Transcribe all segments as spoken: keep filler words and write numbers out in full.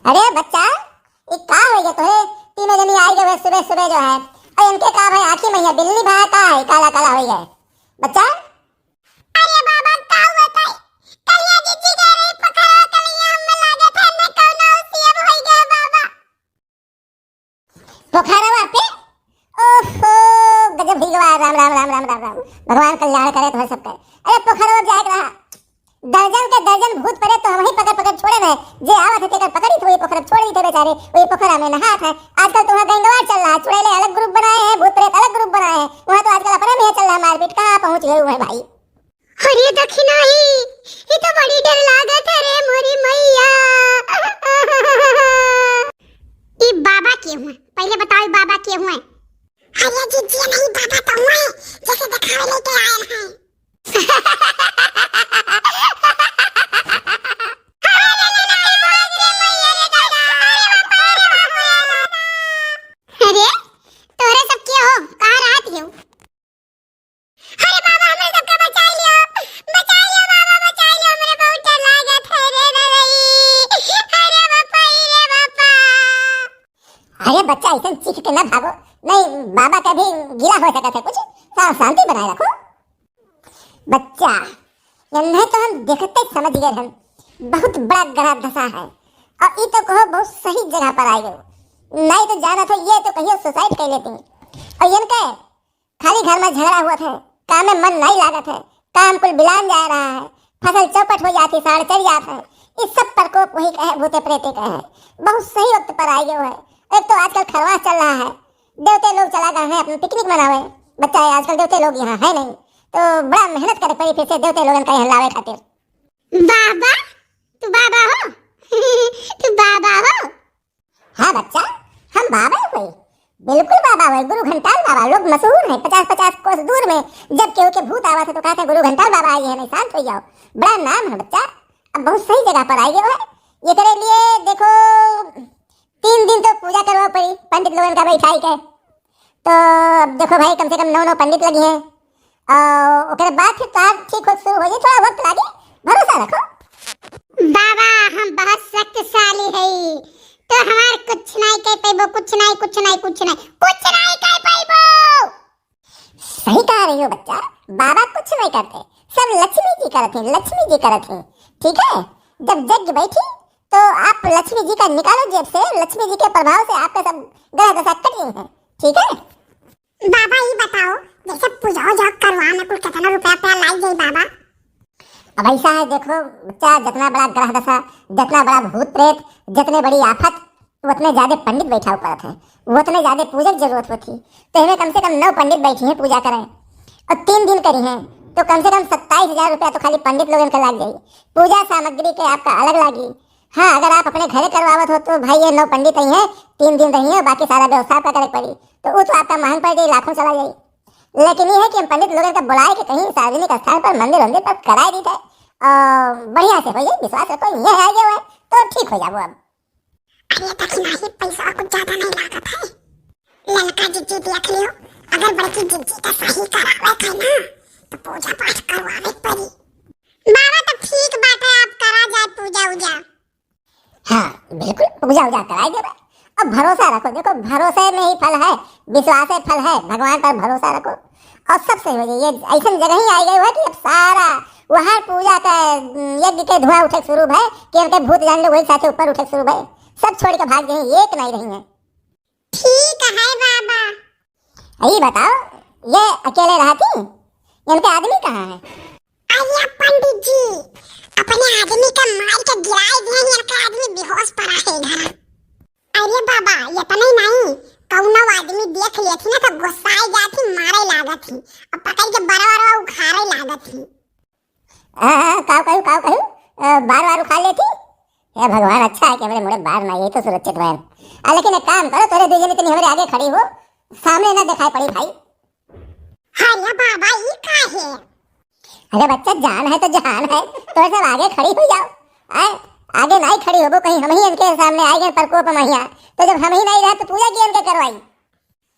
अरे बच्चा, ई का होइ गए तोहे? तीनों जनी आइ गए सुबह सुबह जो है। अरे इनके का भाई आँखी में ये बिल्ली भा का है, काला काला होइ गए बच्चा? अरे बाबा, का बताई? कलिया जीजी गए रही पोखरवा, कलिया में लागे थे, न कौनो सीएम होइ गए बाबा। पोखरवा पे? ओहो, गजब होइ गवा, राम, राम, राम। भगवान कल्याण करे तुम्हारे सबके। अरे पोखरवा जाए के रहा, दर्जन के दर्जन भूत प्रेत तो हम ही पकड़ पकड़ छोड़े रहे, जे आवत है तेकर पकड़ी तो वही पोखर छोड़ दी थे बेचारे, वही पोखरा में नहात है। आजकल तो वहाँ गैंगवार चल रहा है, चुड़ैले अलग ग्रुप बनाए हैं, भूत प्रेत अलग ग्रुप बनाए हैं, वहाँ तो आजकल अपने में चल रहा है मारपीट। कहाँ पहुँच गए हुए भाई? अरे दखिनाही, ये तो बड़ी डर लागत है रे मोरी मैया। ई बाबा के हुए, पहले बताओ ई बाबा के हुए? अरे जीजी नहीं बाबा तो हुए, जैसे दिखावे लेके आए हैं। अरे तोहरे सब के हो, कहाँ रहत हो? अरे बाबा, हमरे सबके बचाई लियो, बचाई लियो बाबा, बचाई लियो, हमरे बहुत डर लागत है रे दादाई। अरे बापा, रे बापा। अरे बच्चा, ऐसन चीख के ना भागो, नहीं बाबा का भी गिला हो सकत है कुछ, सा-, शांति बनाए रखो। बच्चा, इन्हें तो हम देखते ही समझ गए हम, बहुत बड़ा ग्रह दशा है। और ई तो कहो बहुत सही जगह पर आए गए, नहीं तो जानत हो ये तो कहियो सुसाइड कर लेती। और इनके खाली घर में झगड़ा हुआ था, काम में मन नहीं लागत है, काम कुल बिलान जा रहा है, फसल चौपट हो जाती, साड़ चढ़ जात है। इस सब प्रकोप वही का है, भूते प्रेते का है। बहुत सही वक्त पर आए गए है। एक तो आजकल खरवास चल रहा है, देवते लोग चला गए हैं अपना पिकनिक मनावे। बच्चा है आजकल देवते लोग यहाँ है नहीं, तो बड़ा मेहनत करे पड़ी फिर से देवते लोगन का यहाँ लावे खातिर। बाबा, तू बाबा हो? तू बाबा हो? हाँ बच्चा, हम बाबा ही हुए, बिल्कुल बाबा हुए, गुरु घंटाल बाबा। लोग मशहूर हैं पचास पचास कोस दूर में। जब केहू के भूत आवत है तो कहते हैं गुरु घंटाल बाबा आए हैं, नहीं शांत हो जाओ। बड़ा नाम है बच्चा, अब बहुत सही जगह पर आए गए हो। एकरे लिए देखो, तीन दिन तो पूजा करवा पड़ी पंडित लोगन का बैठाई के। तो अब देखो भाई, कम से कम नौ नौ पंडित लगी हैं, और ओकरे बाद फिर तोहार ठीक हो शुरू हो जाई, थोड़ा वक्त लागी, भरोसा रखो। बाबा, हम बहुत शक्तिशाली हई, तो हमार कुछ नहीं कर पैबो, कुछ नहीं, कुछ नहीं, कुछ नहीं, कुछ नहीं कर पैबो। सही कह रही हो बच्चा, बाबा कुछ नहीं करते, सब लक्ष्मी जी करत हैं, लक्ष्मी जी करत हैं। ठीक है, जब यज्ञ बैठी तो आप लक्ष्मी जी का निकालो जेब से, लक्ष्मी जी के प्रभाव से आपका सब ग्रह दशा कट गई है। ठीक है। बाबा, ई बताओ, जैसे पूजा उजा करवा में कुल कितना रुपया पे लाग जाई बाबा? अब ऐसा है, देखो बच्चा, जितना बड़ा ग्रह दशा, जितना बड़ा भूत प्रेत, जितने बड़ी आफत, उतने ज्यादा पंडित बैठा पड़त है, उतने ज्यादा पूजा की जरूरत होती। तो इनमें कम से कम नौ पंडित बैठी हैं पूजा करें, और तीन दिन करी हैं, तो कम से कम सत्ताईस हजार रुपया तो खाली पंडित लोगन का लाग जाई। पूजा सामग्री के आपका अलग लागी। हाँ, अगर आप अपने घरे करवावत हो तो भाई ये नौ पंडित ही हैं, तीन दिन रही हैं, बाकी सारा व्यवस्था आपका करे पड़ी। तो वो तो आपका महंग पड़ जाई, लाखों चला जाई। लेकिन ये है कि हम पंडित लोगन का बुलाए के कहीं सार्वजनिक स्थान पर मंदिर वंदिर पर कराए दी थे, और बढ़िया से हो जाए, विश्वास रखो, ये है आगे हुआ है, तो ठीक हो जाओ अब। अरे दखिनाही, पैसा कुछ ज्यादा नहीं लागत है। ललका जिज्जी देख लियो, अगर बड़की जिज्जी का सही करावे के ना, तो पूजा पाठ करवावे के पड़ी। बाबा, तो ठीक बात है, आप करा जाए पूजा उजा। हाँ, बिल्कुल, पूजा उजा कराई देबे। अब भरोसा रखो, देखो, भरोसे में ही फल है, विश्वास से फल है, भगवान पर भरोसा रखो और सब सही हो जाई। ये ऐसन जगह ही आई गई हुआ कि अब सारा वहाँ पूजा का, यज्ञ के धुआं उठे शुरू भय कि उनके भूत जान लो वही साथे ऊपर उठे शुरू भय, सब छोड़ के भाग गई, एक नहीं रही है। ठीक है बाबा। यही बताओ, ये अकेले रहती, इनके आदमी कहाँ है? अरे पंडित जी, अपने आदमी के मार के गिराए दिए, इनका आदमी बेहोश पड़ा है इधर। अरे बाबा, इतना ही नहीं, कौनो आदमी देख लेती ना तो गुस्साए जाती, मारे लागत ही, और पकड़ के बरवा बरवा उखाड़े लागत ही। हाँ, हाँ, काव कहू, काव कहू, अ, बार बार उखाड़ लेती। हे भगवान, अच्छा है कि हमरे मुड़े बार ना, यही तो सुरक्षित भयन। आ, लेकिन एक काम करो, तोरे दो जने तनी हमरे आगे खड़ी हो, सामने ना दिखाई पड़ी भाई। अरे बाबा, ई का है? अरे बच्चा, जान है तो जहान है, तो सब आगे खड़ी हो जाओ। आए, आगे नहीं खड़ी होबो, कहीं हम ही इनके सामने आए गए प्रकोप महिया, तो जब हम ही नहीं रहे तो पूजा की इनके करवाई?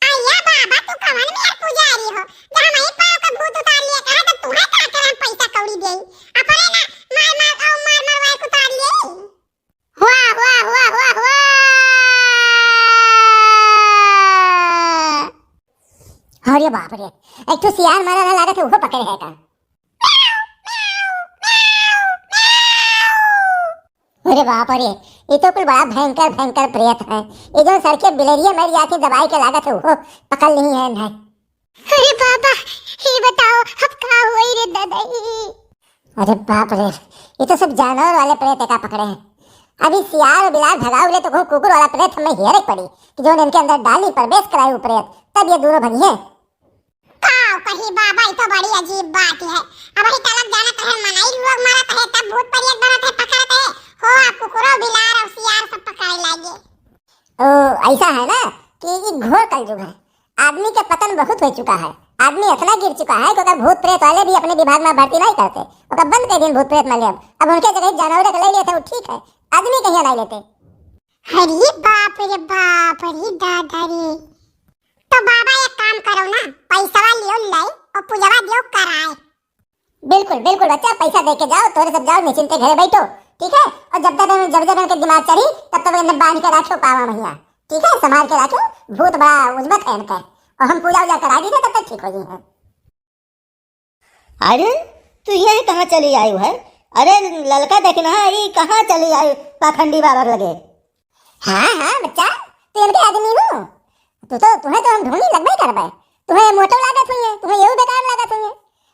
अरे बाबा, तू कवन मेर पुजारी हो, जहाँ वही पाँव का भूत उतार लिए, कहा तो तुम्हें का करे हम पैसा कौड़ी देई, अपने ना मार मार और मार मार वाई उतार लिए। वाह, वाह, वाह, वाह, अरे बाप रे, एक ठो सियार मरा रहा, लागत है उहो पकड़े है का? अरे बाप रे, ये तो कुल बड़ा भयंकर भयंकर प्रेत है। ये जो सर के बिलरिया मर जाती दवाई के लागत है उहो पकड़ ली है ना। अरे बाबा, ये बताओ अब का होई रे दादा ई? अरे बाप रे, ये तो सब जानवर वाले प्रेत का पकड़े हैं। अभी सियार और बिलार भगाओ ले तो कहूँ कुकुर वाला प्रेत हमें हेरे पड़ी कि जो इनके अंदर डाली प्रवेश कराए वो प्रेत, तब ये दोनों भगी हैं। का कही बाबा, ई तो बड़ी अजीब बात है। अब ही तलक जानत है, मनई लोग मरत है, तब भूत प्रेत बनत है, पकड़त है। हो, अब कुकुरो, बिलार और सियार सब पकड़े लागे। ओ, ऐसा है ना कि ई घोर कलयुग है। आदमी के पतन बहुत हो चुका है। आदमी इतना गिर चुका है कि ओकर भूत प्रेत वाले भी अपने विभाग में भर्ती नहीं करते, ओकर बंद कर दिन भूत प्रेत में लेब। अब उनके जगह जानवर के ले लेते, वो ठीक है, आदमी कहीं नहीं लेते। अरे बाप रे बाप, अरे दादा रे। तो बाबा एक काम करो ना, पैसवा लियो लाई और पूजवा दियो कराए। बिल्कुल, बिल्कुल बच्चा, पैसा दे के जाओ, तोरे सब जाओ, निश्चिंते घरे बैठो, ठीक है? और जब तक, जब जब इनके दिमाग चढ़ी, तब तक इन्हें बांध के रखो पावा मैया, ठीक है? संभाल के रखो, भूत बड़ा उजबत है इनका, और हम पूजा उजा करा दीजिए, तब तक ठीक हो जाए। अरे, तू ये कहाँ चली आयु है? अरे, ललका देखना, ये कहाँ चली आयु पाखंडी बाबा लगे? हाँ, हाँ, बच्चा, तू इनके आदमी हो। तू तो, तुम्हें तो हम ढूंढी लगबे करबे। तुम्हें मोटो लागत हुई है, तुम्हें यहू बेकार लागत हुई है।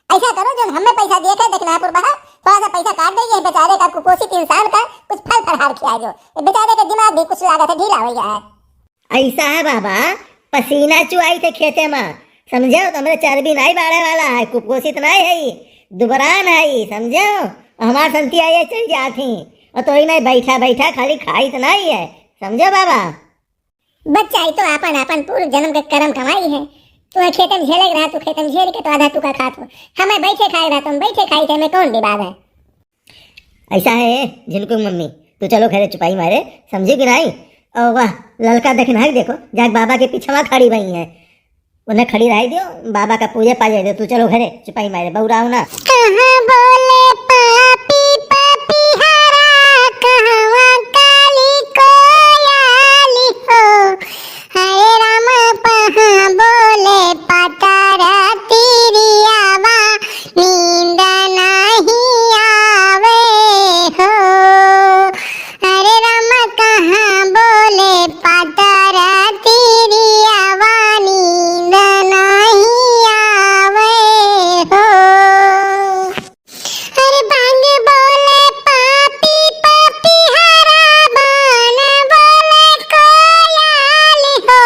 ऐसा करो, जो हमें पैसा दिए थे दक्षिणापुर बहा, थोड़ा सा पैसा काट दे, ये बेचारे का कुपोषित इंसान का कुछ फल फलहार खिला दो। ये बेचारे का दिमाग भी कुछ लागत है ढीला हो गया है। ऐसा है बाबा, पसीना चुआई थे खेते में, समझो, तो हमरे चर्बी नहीं बाढ़े वाला है, कुपोषित नहीं है, दुबरान है, समझो, हमार संती आइए चल जात ही, और तो ही नहीं बैठा बैठा खाली खाई तो नहीं है, समझो बाबा। बच्चा, ई तो आपन, आपन पूर्व जन्म के कर्म कमाई है। तुम्हें खेतन झेले के रहा, तू खेतन झेल के तो आधा तू का खात हो। हमें बैठे खाए रहा, तुम बैठे खाई थे, हमें कौन विवाद है? ऐसा है, झिनकू मम्मी, तू चलो घरे चुपाई मारे, समझी कि नहीं? और वाह, ललका देखना है, देखो, जाके बाबा के पीछे वहाँ खड़ी भई है, उन्हें खड़ी रह दियो, बाबा का पूजे पा जाए दो, तू चलो घरे चुपाई मारे, बउराओ ना। कहाँ बोले पापी पपिहरा, कहवा काली कोयाली हो। हरे राम पहाँ बोले पतरा तिरियावा, नींद नहीं आवे हो। हरे राम कहाँ बोले पतरा तिरियावा, नींद नहीं आवे हो। अरे बांग बोले पापी पपिहरा, बान बोले कोयल हो।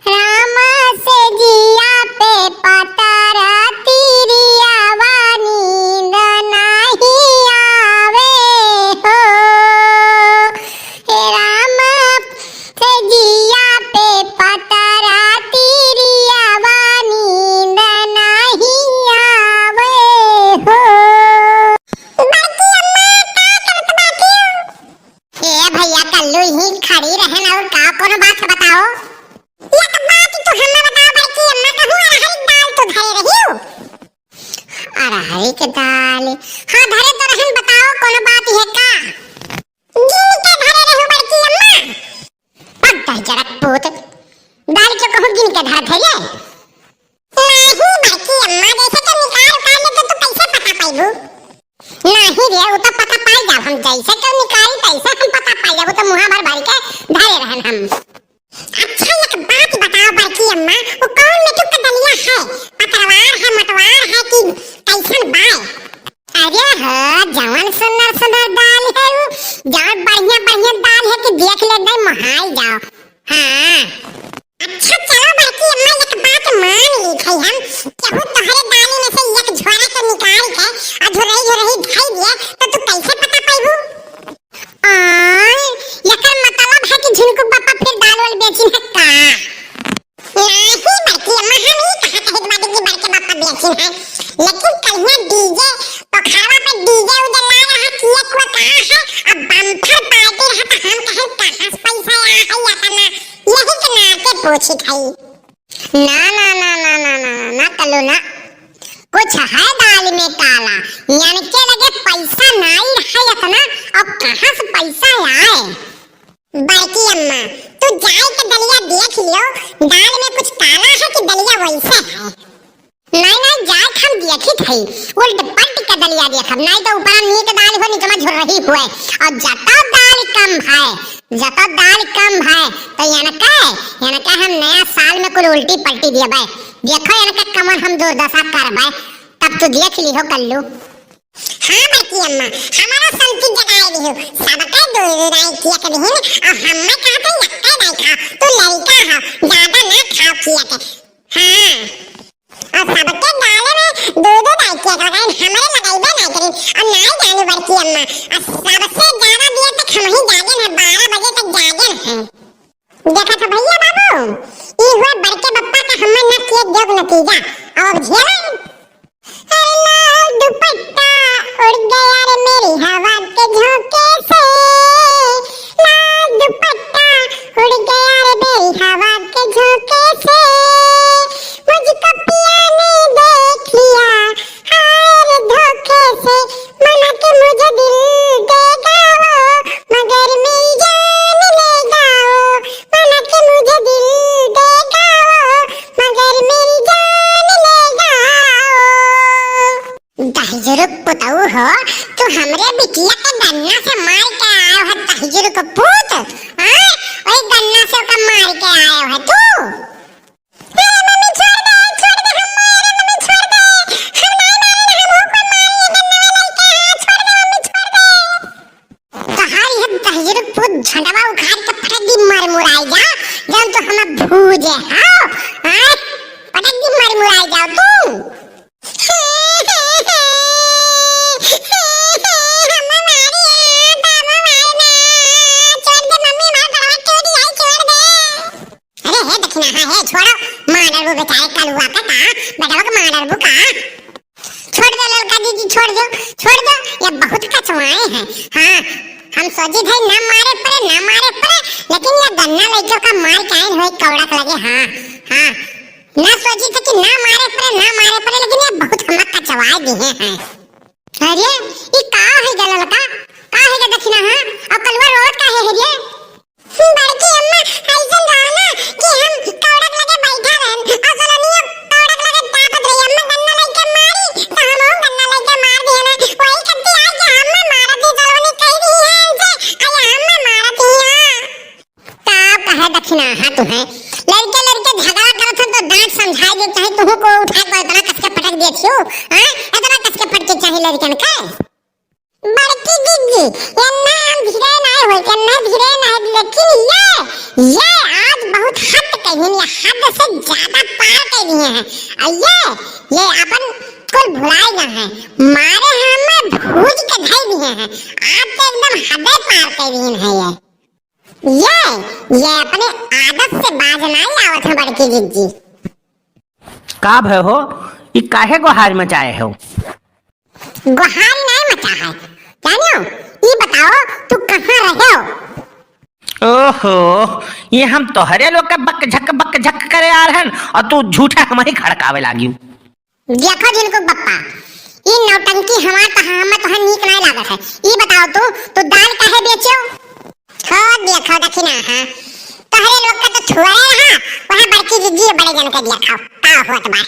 राम से जिया पे पतरा तिरियावा, नींद नहीं आवे हो। हे राम से जिया पे पतरा तिरियावा, नींद नहीं आवे हो। बड़की अम्मा, का करत बाटियो? ए भैया, कल्लू ही खड़ी रहन और का कोनो बात बताओ? एक बात तू हमें बताओ बड़की अम्मा, कहूँ अरहर दाल तो धरे रहियो? अरहर के दाल? हाँ, धरे तो रहन, बताओ कोनो बात है का? गिन के धरे रहू बड़की अम्मा? पग दह जरक पूत, दाल के कहूँ गिन के धर धरे? नाही बड़की अम्मा, जैसे तो निकाल उकाल ले तो तू कैसे पता पाइबू? नाही रे, वो तो पता पाई जाब हम, जैसे तो निकाल तैसे हम पता पाई जाब, वो तो मुँहा भर भर के धरे रहन हम। अच्छा एक बात बताओ बड़की अम्मा, वो कौन मिठू का दलिया है? पतरवार है, मोटवार है कि कैसन बाय? अरे हो, जवन सुंदर सुंदर दाल है वो, जवन बढ़िया बढ़िया दाल है कि देख ले एकदम मोहाई जाओ। हाँ। अच्छा चलो बड़की अम्मा, एक बात मान ली थे हम, केहू तोहरे दाल में से एक झोरा के निकाल के और झोरई झोरई धई दिए तो तू कैसे पता पाइबू? आय, एकर मतलब है कि झिनकू बापा फिर दाल वाल बेचिन है का? नाही बड़की अम्मा, हम ई कहा कहे के बाटे कि बड़के बापा बेचिन है, लेकिन कहिया डीजे पोखरवा पे डीजे उजे ला रहा किए कुआ कहाँ है? अब बम्फर पार्टी रहा तो हम कहे कहाँ से पैसा आया है इतना, यही के नाते पूछी थई। ना, ना, ना, कल्लू ना। कुछ है दाल में काला, यानी के लगे पैसा नाई है इतना, अब कहाँ से पैसा आए? बड़की अम्मा, तू जाए के दलिया देख लियो, दाल में कुछ काला है कि दलिया वैसे है। नहीं, नहीं, जाए के हम देखित हई, उल्ट पलट के दलिया देखब, नहीं तो ऊपर नीक दाल हो, नीचे में झुर्रही हुए। और जतो दाल कम है, जतो दाल कम है, तो इनके, इनके हम नया साल में कुल उल्टी पलटी देबे। देखो इनके कमन हम दुर्दशा करबे, तब तू देख लिहो कल्लू। हाँ बड़की अम्मा, हमारा संती जगाए दिहो, सबके दो दो दाई किया के दिहिन, और हमें कहा तो यक्का दाई खा, तू लड़का हो, ज्यादा ना खाओ किया के। हाँ, और सबके गाले में दो दो दाई किया के लगाइन, हमरे लगाइबे ना करिन, और ना जाने बड़की अम्मा, और सबसे ज्यादा देर तक हम ही जागेन है, बारह बजे तक जागेन है। देखा था भैया बाबू, ई हुआ बड़के बप्पा का हमें ना किए जोग नतीजा। अब झेलन। अरे लाल दुपट्टा उड़ गया रे मेरी हवा के झोंके से, लाल दुपट्टा उड़ गया रे मेरी हवा के झोंके से, मुझको पिया ने देख लिया, हाय रे धोखे से, मना के मुझे दिल दे गया वो, मगर मेरी जान ले गया वो, मना के मुझे दिल दे गया वो, मगर मेरी जान ले गया वो। दहिजरू पुतऊ हो, तू हमरे बिटिया के गन्ना से मार के आयो है, दहिजरू के पूत, हाँ? वही गन्ना से ओका मार के आयो है तू। अरे मम्मी छोड़ दे, छोड़ दे, हम मारे, मम्मी छोड़ दे, हम नहीं मारे, हम ऊपर मारे, ये गन्ना वाला के, हाँ, छोड़ दे मम्मी, छोड़ दे। तोहार ये दहिजरू पूत झंडवा उखाड़ के पटक दी मर मुराई जा, जौन तो हमें भूजे, हाँ, हाँ, पटक दी मर मुराई जाओ तू। हमें मारी, हाँ, बाबू मारना, छोड़ दे मम्मी, हमारा गलवा टूट जाए, छोड़ दे। अरे हे दखिनहा, हे छोड़ो, मार डरबू बेचारे कलुआ का, का? बेटवा के मार डरबू का? छोड़ दो ललका दीदी, छोड़ दो, छोड़ दो, ये बहुत कचवाए हैं। हाँ, हम सोची थे ना मारे पड़े, ना मारे पड़े, लेकिन ये गन्ना लइके का मार के आइन होई कौड़क लगे। हाँ, हाँ, ना सोची थे कि ना मारे पड़े, ना मारे पड़े, लेकिन ये बहुत हमें कचवाए दिए हैं। अरे, ई का है गा ललका? का है गा दखिनहा? और कलुआ रोवत का है रे? बड़की अम्मा, ऐसन रहा ना कि हम कौड़क लगे बैठा रहन, और सलोनिया कौड़क लगे तापत रही। अम्मा गन्ना लइके मारी, तो हमहू गन्ना लइके मार दिए ना। वही कत्ती आई कि अम्मा मारत ही, सलोनी कह रही है इनसे, अरे अम्मा मारत ही हैं। का कहे दखिनहा तुहे? लड़के लड़के झगड़ा करत हन तो डांट समझाए दे, चाहे तुहू को उठा के इतना कस के पटक देथियो, हाँ? इतना कस के पटके चाहे लड़कन के? बड़की दीदी, एन्ना हम धीरे नाय होई, एन्ना धीरे नाय, लेकिन ये, ये आज बहुत हद कहिन, ये हद से ज्यादा पार कर दिए हैं। और ये, ये अपन कुल भुलाए ना है, मारे हमें भूज के धर दिए हैं। आज तो एकदम हदे पार कर दिए हैं ये। ये, ये अपने आदत से बाज नाय आवत है बड़की जिज्जी। का भय हो, ई काहे गोहार मचाए हो? गोहार नाय मचा है, जानियो, ई बताओ तू कहाँ रहे हो? ओहो, ये हम तोहरे लोग के बक झक बक झक करे आ रहन और तू झूठे हमही खड़कावे लागियो। देखो झिनकू बप्पा, ई नौटंकी हमार तहा, हमें तोहे नीक नाय लागत है। ई बताओ तू, तू दाल काहे बेचो? हो देखो दखिनहा, तोहरे लोग का तो थुअरे रहा, वहाँ बड़की जिज्जी बड़े जन के दिया खाओ, का होत बा?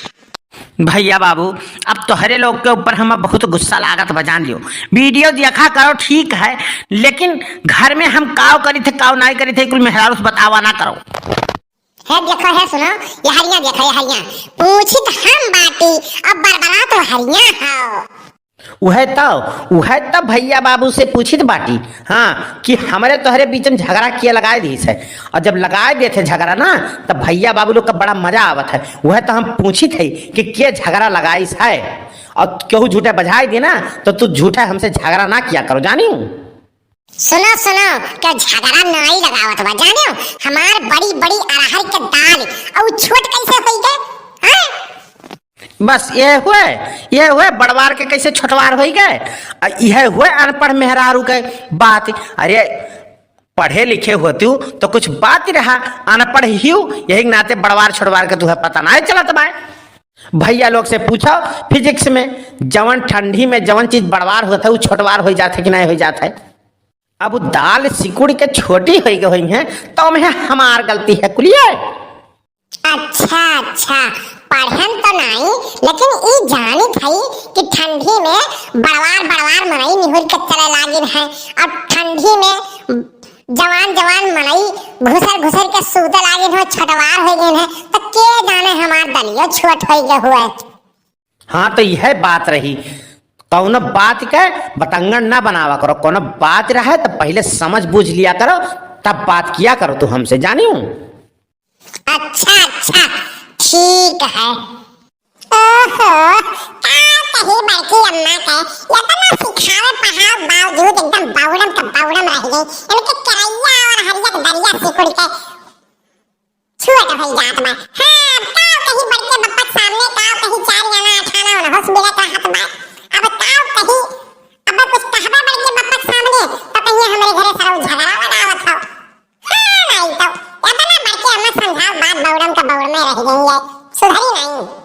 भैया बाबू, अब तोहरे लोग के ऊपर हमें बहुत गुस्सा लागत बा, जान लियो। वीडियो देखा करो ठीक है, लेकिन घर में हम काव करी थे, काव नाय करी थे, कुल मेहरारू से बतावा ना करो। हे देखो, हे सुनो, ये हरिया देखो, ये हरिया। पूछित हम बाटी, अब बरबरा तो हरिया हो। उहे तो, उहे तो भैया बाबू से पूछित बाटी, हाँ, कि हमरे तोहरे बीच में झगड़ा किया लगाए दीस है। और जब लगाए देते झगड़ा ना, तब भैया बाबू लोग का बड़ा मजा आवत है। उहे तो हम पूछित है कि के झगड़ा लगाइस है, और केहू झूठे बजाए दे ना, तो तू झूठे हमसे झगड़ा ना किया करो, जानी। सुनो, सुनो, के झगड़ा नाई लगावत बा, जानियो? हमार बड़ी, बड़ी अरहर के दाल, और छोट कैसे होई गए? हैं? बस ये हुए, ये हुए, बड़वार के कैसे छोटवार होई गए? आ, यह हुए अनपढ़ मेहरारू के बात। अरे, पढ़े लिखे होतू तो कुछ बात ही रहा, अनपढ़ हिउ, यही नाते बड़वार छोटवार के तुहे पता नाई चलत बा। भैया लोग से पूछो, फिजिक्स में जवन ठंडी में जवन चीज बड़वार होत है, उ छोटवार हो जात है कि नाई हो जात है? अब दाल सिकुड़ के छोटी होइ गई है, तो ओम्हे हमार गलती है कुलिए। अच्छा, अच्छा, पढ़न तो नाई, लेकिन ई जानित हई कि ठंडी में बड़वार बड़वार मनई निहुर के चले लागिन है, और ठंडी में जवान जवान मनई घुसर घुसर के सूते लागिन हो, छोटवार होइ गइन है, तो के जाने हमार दलियो छोट होइ गए हुए। हाँ, तो यह बात रही, कौनो बात के बतंगड़ ना बनावा करो, कौनो बात रहे तो पहिले समझ बूझ लिया करो, तब बात किया करो तू हमसे, जानियो। अच्छा, अच्छा, ठीक है। ओहो, का कही बड़की अम्मा के, इतना सिखावे पढ़ावे बावजूद एकदम बौड़म के बौड़म रह गई। इनके करैया और हरिया के दरिया सिकुड़ के छुअत होई जात बा। हाँ, अब का कही बड़के बप्पा के सामने, का कही चार आना, आठ आना, उनहों से मिलत रहत बा। अब का कही, अब कुछ कहबा बड़के बप्पा के सामने, तो कहिए हमरे घरे सरऊ झगड़ा लगावत हो। हाँ, नाई तो, इतना बड़के अम्मा समझाओ, बात बौड़म के बौड़ में रह गई है, सुधरी नाई।